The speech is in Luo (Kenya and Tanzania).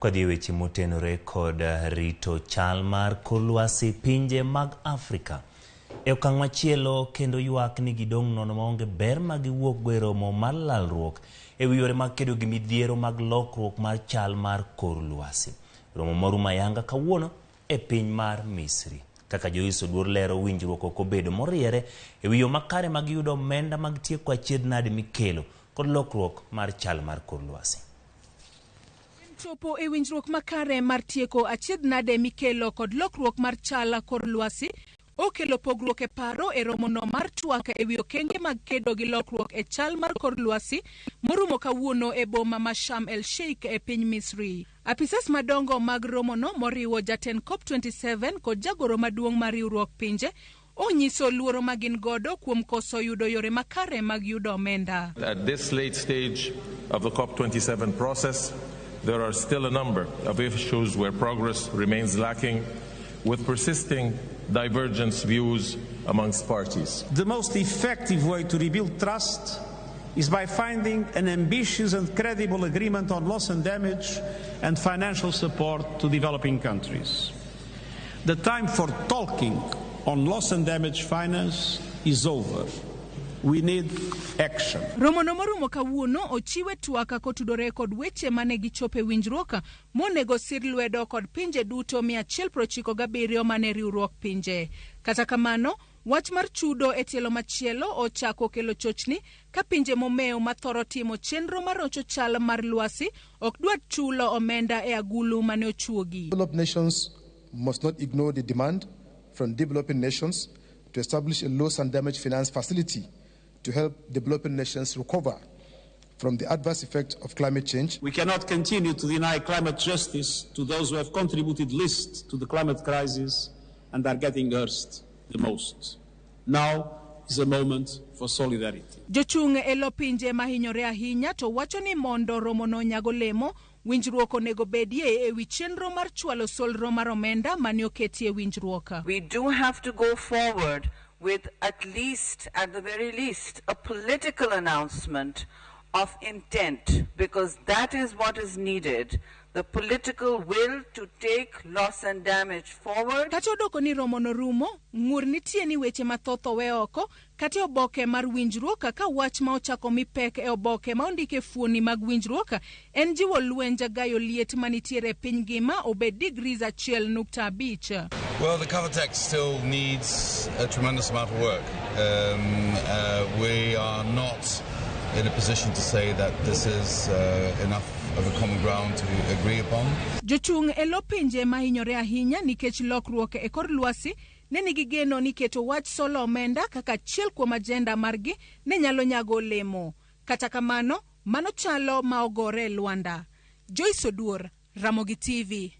Kwadhi e weche motenore kod rito chal mar kor lwasi pinje mag Afrika. E okang' machielo kendo ywak ni gidong' nono maonge ber ma giwuokgo e romo mar lalruok e wi yore mag kedo gi midhiero mag lokruok mar chal mar kor lwasi. Romo morumo ayanga kawuono e piny mar Misri. Kaka Joyce Oduor lero winjruok ok obedo moriere e wi yo makare mag yudo omenda mag tieko achiedh nade mikelo kod lokruok mar chal mar kor lwasi. Chopo e winjruok makare mar tieko achiedh nade mikelo kod lokruok mar chal kor lwasi okelo pogruok e paro e romono mar twak e wi okenge mag kedo gi lokruok e chal mar kor lwasi morumo kawuono e boma ma Sharm el Sheikh e piny Misri. Apisas madongo mag romono moriwo jatend COP27 kod jagoro maduong' mar riwruok pinje onyiso luoro ma gin godo kuom koso yudo yore makare mag yudo omenda. At this late stage of the COP27 process, there are still a number of issues where progress remains lacking, with persisting divergent views amongst parties. The most effective way to rebuild trust is by finding an ambitious and credible agreement on loss and damage and financial support to developing countries. The time for talking on loss and damage finance is over. We need action. Romono morumo kawuono ochiwe twak kotudore kod weche mane gichope winjruok monego sir lwedo kod pinje duto 197 mane riwruok pinje. Kata kamano, wach mar chudo e tielo machielo ochako kelo chochni ka pinje momew mathoro timo chenro mar rocho chal mar lwasi ok dwar chulo omenda e agulu mane ochuogi. Developed nations must not ignore the demand from developing nations to establish a loss and damage finance facility to help developing nations recover from the adverse effect of climate change. We cannot continue to deny climate justice to those who have contributed least to the climate crisis and are getting hurt the most. Now is a moment for solidarity. Jochung' e lo pinje mahinyore ahinya to wacho ni mondo romono nyag olemo, winjruok onego bedie e wi chenro mar chwalo solro mar omenda mane oketie winjruok. We do have to go forward with at least, at the very least, a political announcement of intent, because that is what is needed, the political will to take loss and damage forward. Kata odoko ni romono rumo, ng'ur nitie ni weche mathoth owe oko kata e oboke mar winjruok ka wach ma ochako mi pek e oboke ma ondik e fuoni mag winjruok en jiwo lwenj gayo liet manitiere e piny ngima obed degrees 1.5. Well, the cover text still needs a tremendous amount of work. We are not in a position to say that this is enough of a common ground to agree upon. Jochung' e lo pinje mahinyore ahinya nikech lokruok e kor lwasi ne nigi geno ni keto wach solo omenda kaka achiel kuom ajenda margi ne nyalo nyago olemo. Kata kamano, mano chalo ma ogore e lwanda. Joyce Oduor, Ramogi TV.